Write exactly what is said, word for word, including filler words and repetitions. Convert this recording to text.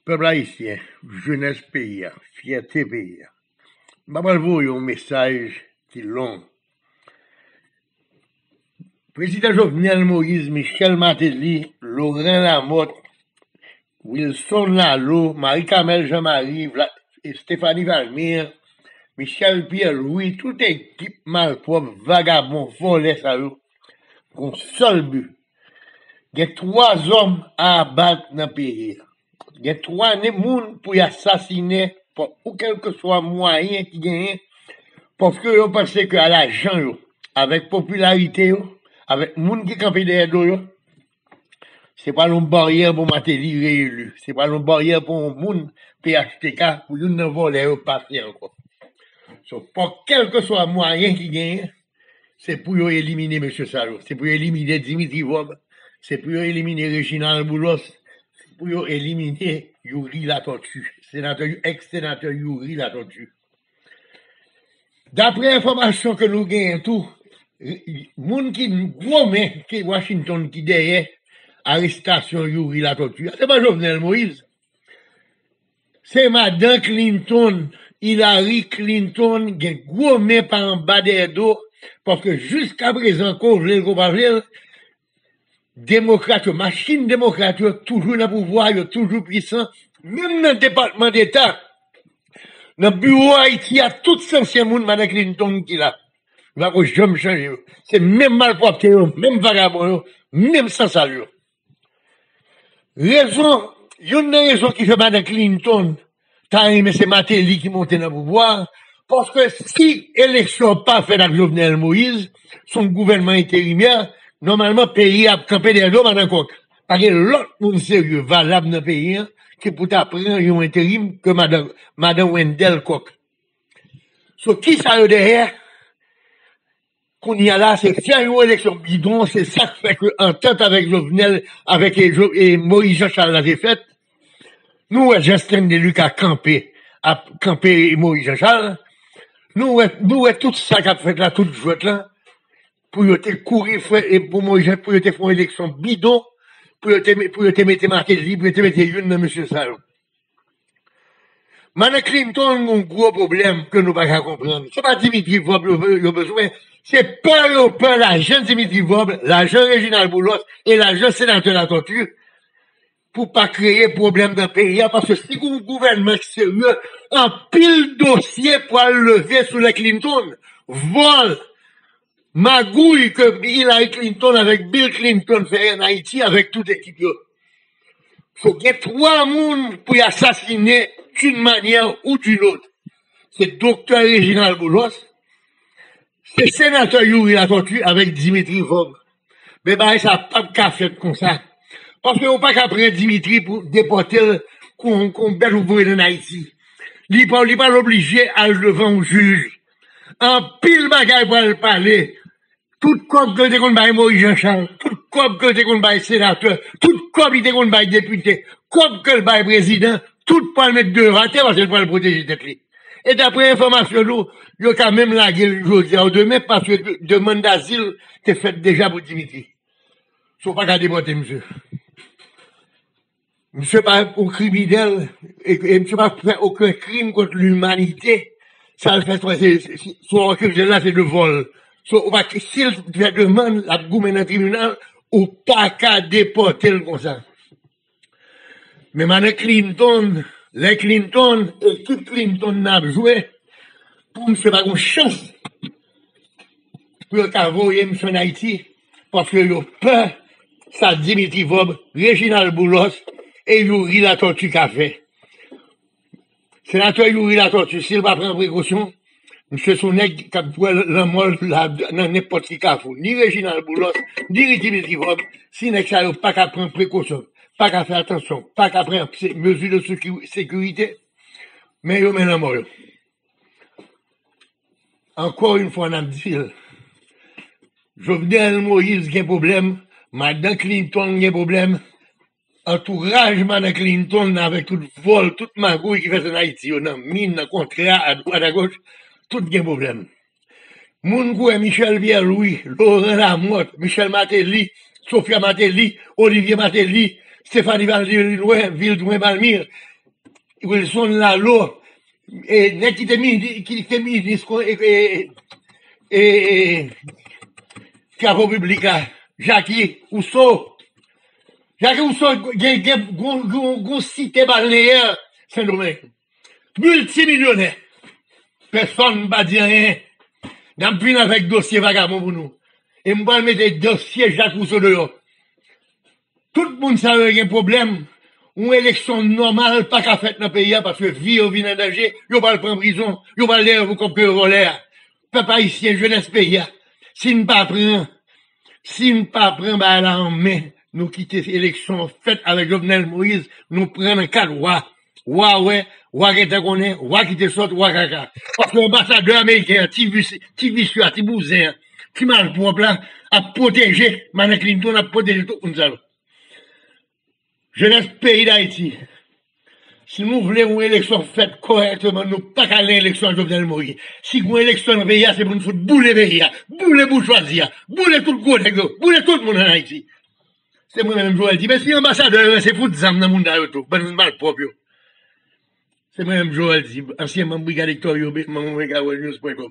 Pèp ayisyen, jenès peyi a, fyète peyi a. M pa pral voye yon mesaj ki long. Prezidan Jovenel Moïse, Michel Martelly, Laurent Lamothe, Wilson Lalo, Marie Carmelle Jean Marie, Vla- Stéphanie Valmir, Michel Pierre Louis, tout ekip malpwòp, vagabon, vòlè sa yo, gon sèl bi. Gen twa zòm a abat nan peyi a. Gen twa ne- moun pou y asasinen pa ou kèlkeswa mwayen ki genyen, paske yo panse ke a lajan yo, avèk popilarite yo, avèk moun ki kanpe dèyè do yo, se pral yon baryè pou Martelly reyeli. Se pral yon baryè pou yon moun P H T K, pou youn nan vòlè yo pase ankò. So, pa kèlkeswa mwayen ki genyen, se pou yo elimine mesye sa yo. Se pou yo elimine Dimitri Vorbe. Se pou yo elimine Reginald Boulos. Se pou yo elimine Youri Latortue. Senatè, èks senatè Youri Latortue. Daprè enfòmasyon ke nou genyen tou, moun ki gwo men ke Washington ki dèyè arestasyon Youri Latortue a, se pa Jovenel Moïse. Se madan Clinton, Hillary Clinton, gen gwo men pa anba dèyè do, paske jiskaprezan, ke w vle l, ke w pa vle l, demokrat yo, machin demokrat yo toujou nan pouvwa, yo toujou pwisan. Menm nan Depatman Deta, nan biwo Ayiti a, tout se ansyen moun madan Clinton ki la. Yo pa ko janm chanje yo. Se menm malpwòpte yo, menm vagabon yo, menm sansal yo. Rezon, youn nan rezon ki fè madan Clinton ta renmen se Martelly ki monte nan pouvwa a, paske si eleksyon pa fèt ak Jovenel Moïse, se yon gouvènman enterimè, nòmalman peyi a ap kanpe dèyè do madan Kòk. Pa gen lòt moun serye, valab nan peyi a ki pou ta pran yon enterim ke madan, madan Wendell Kòk. So, kisa yo dèyè? Kounye a la, se fè yon eleksyon bidon, se sa k fè ke antant avèk Jovenel, avèk, e, Jo- e Moïse Jean Charles la te fèt. Nou wè Jean Stanley Lucas kanpe, ap kanpe Moïse Jean Charles. Nou wè, nou wè tout sa k ap fèt la, tout jwèt la, pou yo te kouri fè, e pou Moïse Jean, pou yo te fè yon eleksyon bidon, pou yo te, pou yo te mete Martelly, pou yo te mete youn nan mesye sa yo. Madan Clinton gen yon gwo pwoblèm ke nou pa ka konprann. Se pa Dimitri Vorbe yo, yo bezwen. Se pè yo pè lajan Dimitri Vorbe, lajan Reginald Boulos e lajan senatè Latortue pou pa kreye pwoblèm nan peyi a. Paske si gen yon gouvènman ki serye, anpil dosye pral leve sou lè Clinton. Vòl, magouy ke Hillary Clinton avèk Bill Clinton fè an Ayiti avèk tout ekip yo. So, gen twa moun pou y asasinen d'une manière ou d'une autre. Se doktè Reginald Boulos, se senatè Youri Latortue avèk Dimitri Vorbe. Men bagay sa p ap ka fèt konsa. Paske ou pa ka pran Dimitri pou depòte l kon, kon bèt ou voye l ann Ayiti. Li pa, li pa oblije al devan yon jij. Anpil bagay pral pale. Tout kòb ke l te konn bay Moïse Jean Charles, tout kòb ke l te konn bay senatè, tout kòb li te konn bay depite, kòb ke l bay prezidan, tout pral met deyò atè paske l pral pwoteje tèt li. E daprè enfòmasyon nou, yo ka menm lage l jodi a ou demen paske demann dazil te fèt deja pou Dimitri. So, w pa ka depòte misye. Misye pa yon kriminèl, e, e misye pa fè okenn krim kont limanite. Sa l fè, se, se, se, sou akizasyon la, se de vòl. So, ou pa, si l fè demann, l ap goumen nan tribinal, ou pa ka depòte l konsa. Men madan Clinton, lè Clinton, ekip Clinton nan ap jwe, pou misye pa gen chans pou yo ka voye misye ann Ayiti, paske yo pè sa Dimitri Vorbe, Reginald Boulos e Youri Latortue ka fè. Senatè Youri Latortue, si l pa pran prekosyon, misye se yon nèg k ap wè lanmò l la nan nenpòt ki kafou. Ni Reginald Boulos, ni Dimitri Vorbe, si nèg sa yo pa ka pran prekosyon, pa ka fè atansyon, pa ka pran se- mezi de seki- sekirite, men yo men lanmò yo. Ankò yon fwa, n ap di l, Jovenel Moïse gen pwoblèm, madan Clinton gen pwoblèm, antouraj madan Clinton avèk tout vòl, tout magouy ki fèt ann Ayiti yo, nan min, nan kontra, adwat, agoch, tout gen pwoblèm. Moun kwè Michel Pierre Louis, Laurent Lamothe, Michel Martelly, Sophia Martelly, Olivier Martelly, Stéphanie Valdry Lenoir, Viltrin Palmyre, Wilson Lalo, e, nèg ki te mini-, ki te minis kon-, e, e, e, e, Travo Piblik la, Jacky Rousseau. Jacky Rousseau gen, gen, gon, gon, gon site balneyè Sendomeng. Miltimilyonè. Pèsonn pa di anyen. N ap vin avèk dosye vagabon pou nou. E m pral mete dosye Jacky Rousseau deyò. Tout moun sa yo gen pwoblèm. Yon eleksyon nòmal pa ka fèt nan peyi a paske vi yo vin an danje. Yo pral pran prizon. Yo pral dèyè pou kòb ke yo vòlè a. Pèp ayisyen, jenès peyi a, si n pa pran, si n pa pran bagay la an men, nou kite eleksyon an fèt avèk Jovenel Moïse, nou pran nan kat wa. Wa wè, wa gentan konnen, wa kite sòt, wa kaka. Paske anbasadè ameriken an, ti visye, ti visye a, ti bouzen an, ti malpwòp la, ap pwoteje Madan Clinton, ap pwoteje tout moun sa yo. Jenès peyi Dayiti, si nou vle yon eleksyon fèt kòrèkteman, nou pa ka al nan eleksyon ak Jovenel Moïse. Si gen eleksyon nan peyi a, se pou nou fout boule peyi a, boule boujwazi a, boule tout gwo nèg yo, boule tout moun an Ayiti. Se mwen menm Joel di, men si anbasadè yo, se fout zam nan moun sa yo tou, bann malpwòp yo. Se mwen menm Joel di, ansyen manm Brigad Hector Yobe, manm Omega World News point com.